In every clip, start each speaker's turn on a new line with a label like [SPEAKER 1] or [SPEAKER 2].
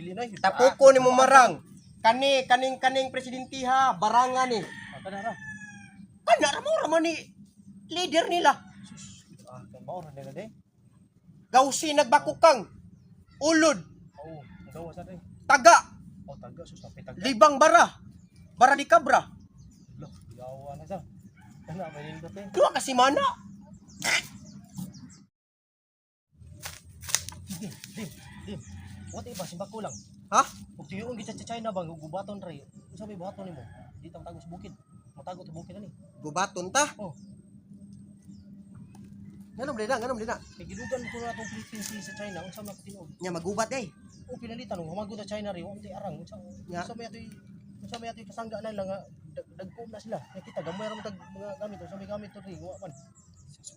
[SPEAKER 1] Dili na.
[SPEAKER 2] Tapuko ni mo marang. Kani kaning kaning presidente ha, barangan ni.
[SPEAKER 1] Kana ra.
[SPEAKER 2] Kana ra mo ra man ni leader nila.
[SPEAKER 1] Sus, mao ra nila de.
[SPEAKER 2] Gawsi nagbakukang. Ulod,
[SPEAKER 1] Oo, nagawa sa de.
[SPEAKER 2] taga,
[SPEAKER 1] Oh, taga sus, napay taga.
[SPEAKER 2] libang bara. Bara di kabra.
[SPEAKER 1] Lo, gawa na sa. Kana may nindot eh.
[SPEAKER 2] Duha ka semana.
[SPEAKER 1] Dim, dim, dim. What iba simba ko lang.
[SPEAKER 2] Ha?
[SPEAKER 1] Ug tuyuon gid sa China bang gubaton ra. Unsa may buhaton nimo? Di ta matago sa bukid. Matago sa bukid ani.
[SPEAKER 2] Gubaton ta.
[SPEAKER 1] Oh,
[SPEAKER 2] Nganom dina, nganom dina.
[SPEAKER 1] kay gidugan ko na atong Philippines sa China, unsa man katinuod?
[SPEAKER 2] Nya magubat eh.
[SPEAKER 1] O pinalitan nung humagod sa China ri, wa man arang unsa
[SPEAKER 2] Nga.
[SPEAKER 1] unsa may atoy kasangga na lang nga dagko na sila. Nakita gamay ra man tag mga gamit, unsa may gamit to ri, wa man.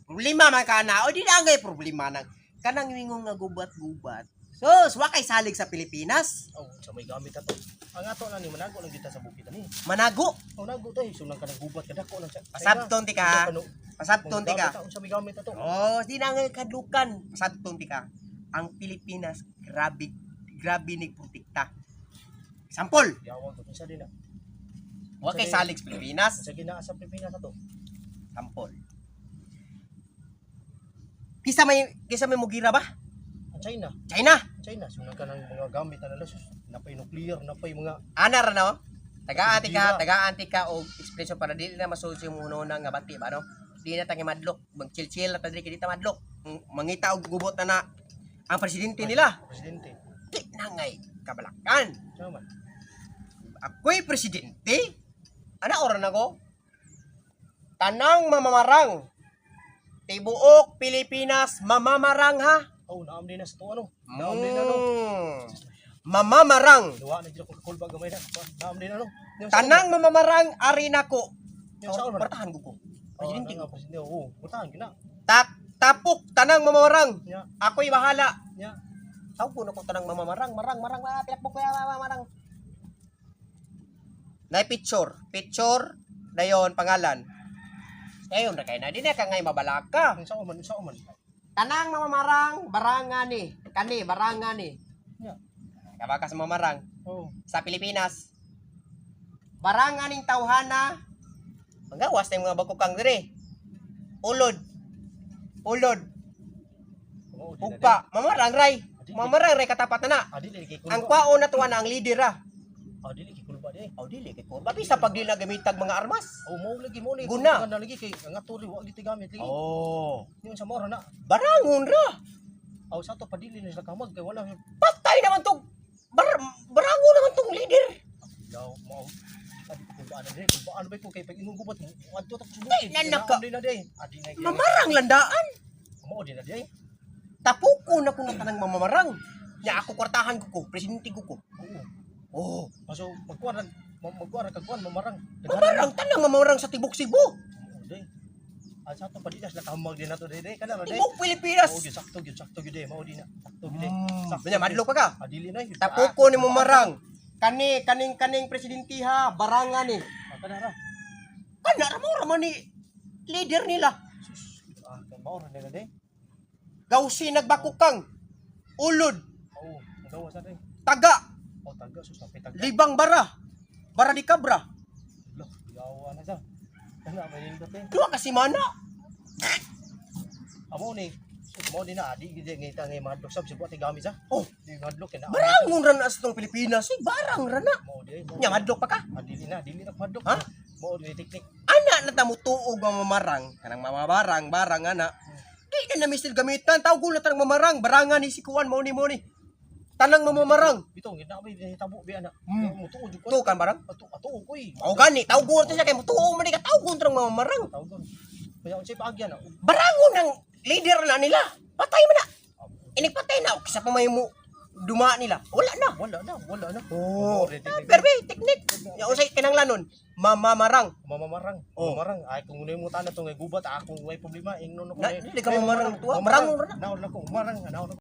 [SPEAKER 2] Problema man kana. O di na angay problema nang kanang wingon nga gubat-gubat. Sus, wa kay salig sa Pilipinas.
[SPEAKER 1] Oh, unsa may gamit ato. Ang ato na ni manago lang kita sa bukid ani.
[SPEAKER 2] Manago.
[SPEAKER 1] Oh, nago tayo sunang kanang gubat kadako lang sa China.
[SPEAKER 2] Pasabton ti ka.
[SPEAKER 1] Kano,
[SPEAKER 2] Pasabton ti ka.
[SPEAKER 1] Unsa may gamit ato?
[SPEAKER 2] Oh, di na angay kadlukan. Pasabton ti ka. Ang Pilipinas grabe grabe ni protekta. Sampol,
[SPEAKER 1] Yawa ko unsa din na.
[SPEAKER 2] wa kay salig sa Pilipinas.
[SPEAKER 1] Unsa ginaa sa Pilipinas ato?
[SPEAKER 2] Sampol. Kisa may mugira ba?
[SPEAKER 1] Ang China,
[SPEAKER 2] China.
[SPEAKER 1] China sunang kanang mga gamit na nila sus, napay nuclear, napay mga
[SPEAKER 2] Ana ra no? Tagaan ti ka, tagaan ti ka og expression para dili na masulod yung una nga bati ba no? Di na tangi madlok, mag chill-chill na ta diri kay di ta madlok. Mangita og gubot na na ang presidente nila.
[SPEAKER 1] Presidente.
[SPEAKER 2] Di na ngay kabalakan.
[SPEAKER 1] Tama man.
[SPEAKER 2] Ako'y presidente. Ana oran ako? Tanang mamamarang. Tibuok Pilipinas mamamarang ha.
[SPEAKER 1] Oh, naam din na sa to ano. Naam din na no.
[SPEAKER 2] Mamamarang.
[SPEAKER 1] Duwa na jud ako kakulba gamay na. Naam din ano.
[SPEAKER 2] Tanang mamamarang ari nako.
[SPEAKER 1] Yung sa man.
[SPEAKER 2] Portahan ko ko. Presidente
[SPEAKER 1] Presidente
[SPEAKER 2] ko.
[SPEAKER 1] Presidente, oo. Portahan gina.
[SPEAKER 2] Tak tapok tanang mamamarang.
[SPEAKER 1] Nya,
[SPEAKER 2] Ako'y bahala.
[SPEAKER 1] nya.
[SPEAKER 2] Tawag ko na ko tanang mamamarang, marang, marang, marang, pilakbok ko marang. Nay picture, picture, dayon pangalan. Dayon ra kay na di na ka ngay mabalaka.
[SPEAKER 1] Ang sao man, sao man.
[SPEAKER 2] Tanang mamamarang, barangan ni, kani barangan ni.
[SPEAKER 1] Nya.
[SPEAKER 2] Kabaka sa mamarang
[SPEAKER 1] Oh,
[SPEAKER 2] sa Pilipinas. Barangan ning tawhana. Magawas na yung mga bagukang dire. Ulod. Ulod.
[SPEAKER 1] oo, di na
[SPEAKER 2] Ugpa. Mamarang ray. Mamarang ray katapat na na.
[SPEAKER 1] di. Ah, dili kay kulba.
[SPEAKER 2] Ang kwaon na tuwa na ang leader ra.
[SPEAKER 1] Ah, dili kay kulba di.
[SPEAKER 2] Aw dili kay kurba bisa pag dili na gamitag mga armas.
[SPEAKER 1] Oh, mao lagi mo ni.
[SPEAKER 2] Guna.
[SPEAKER 1] Na lagi kay ang ato ri wa gid gamit lagi.
[SPEAKER 2] Oh.
[SPEAKER 1] Yung sa mora na.
[SPEAKER 2] Barangon ra.
[SPEAKER 1] Aw sa ato padili na sila kamag kay wala.
[SPEAKER 2] Patay naman tong barangon naman tong leader.
[SPEAKER 1] Yaw, mao. Adi kulba na di. Kulba ano ba ko kay pag imong gubat mo. Adto ta sa bukid.
[SPEAKER 2] Di na naka-
[SPEAKER 1] Di na di. Adi na.
[SPEAKER 2] Mamarang landaan.
[SPEAKER 1] Mao di na di.
[SPEAKER 2] Tapuko na kuno tanang mamamarang. Nya ako kwartahan ko ko, presidente ko ko.
[SPEAKER 1] Oo.
[SPEAKER 2] Oh,
[SPEAKER 1] Maso magkuan ra magkuan ra kag kuan mamarang.
[SPEAKER 2] mamarang tanang mamarang sa tibok Cebu.
[SPEAKER 1] Oo, di. Ah, sa ato padili na sila kamag din nato di di kana ra di.
[SPEAKER 2] Tibok Pilipinas.
[SPEAKER 1] Oo, gyud sakto gyud di mao di na. Sakto gyud di. Sakto.
[SPEAKER 2] Nya madlok pa ka.
[SPEAKER 1] Ah, dili na.
[SPEAKER 2] Tapuko ni mamarang. Kani kaning kaning presidente ha, barangan ni.
[SPEAKER 1] Ah, kana ra.
[SPEAKER 2] Kana ra mo ra man ni leader nila.
[SPEAKER 1] Sus, mao ra nila di.
[SPEAKER 2] Gawsi nagbakukang. Ulod,
[SPEAKER 1] Oo, nagawa sa di.
[SPEAKER 2] taga,
[SPEAKER 1] Oh, taga sus napay taga.
[SPEAKER 2] libang bara. Bara di kabra.
[SPEAKER 1] Lo, yawa na sa. Kana may nindot eh.
[SPEAKER 2] Duha ka semana.
[SPEAKER 1] Amo ni sus mao di na adi gid ngita ngay madlok sab sibuat gamit sa.
[SPEAKER 2] Oh,
[SPEAKER 1] Di madlok kay na.
[SPEAKER 2] barangon ra na sa tong Pilipinas. Eh, barang ra na.
[SPEAKER 1] Mao di.
[SPEAKER 2] Nya madlok pa ka.
[SPEAKER 1] Ah, dili na madlok.
[SPEAKER 2] Ha?
[SPEAKER 1] Mao di teknik.
[SPEAKER 2] Ana na ta mutuog ang mamarang, kanang mamabarang, barang ana. Di na nami sila gamitan, tawag na tanang mamarang, barangan ni si kuan mao ni mao ni. Tanang mamamarang.
[SPEAKER 1] Bitaw gid na may hitabo bi ana. Mutuo jud ko.
[SPEAKER 2] Tuo kan barang?
[SPEAKER 1] Ato ato ko eh.
[SPEAKER 2] Mao gani, tawag na siya kay mutuo man ni ka tawag tanang mamamarang.
[SPEAKER 1] Tawgon. Kaya unsay paagyan na.
[SPEAKER 2] Barangon ang leader na nila. Patay man na. Inigpatay na kisa pa may mo duma nila. Wala na.
[SPEAKER 1] Wala na, wala na.
[SPEAKER 2] Oh,
[SPEAKER 1] Mao di teknik.
[SPEAKER 2] pero teknik. Ya usay kinanglanon, mamamarang.
[SPEAKER 1] Mamamarang.
[SPEAKER 2] Oh.
[SPEAKER 1] Mamamarang. Ay kung mo tanan to ngay gubat akong way problema ingnon ko.
[SPEAKER 2] Na, dili ka mamarang tuwa. Marangon ra na.
[SPEAKER 1] Naon na ko, marang, naon na ko.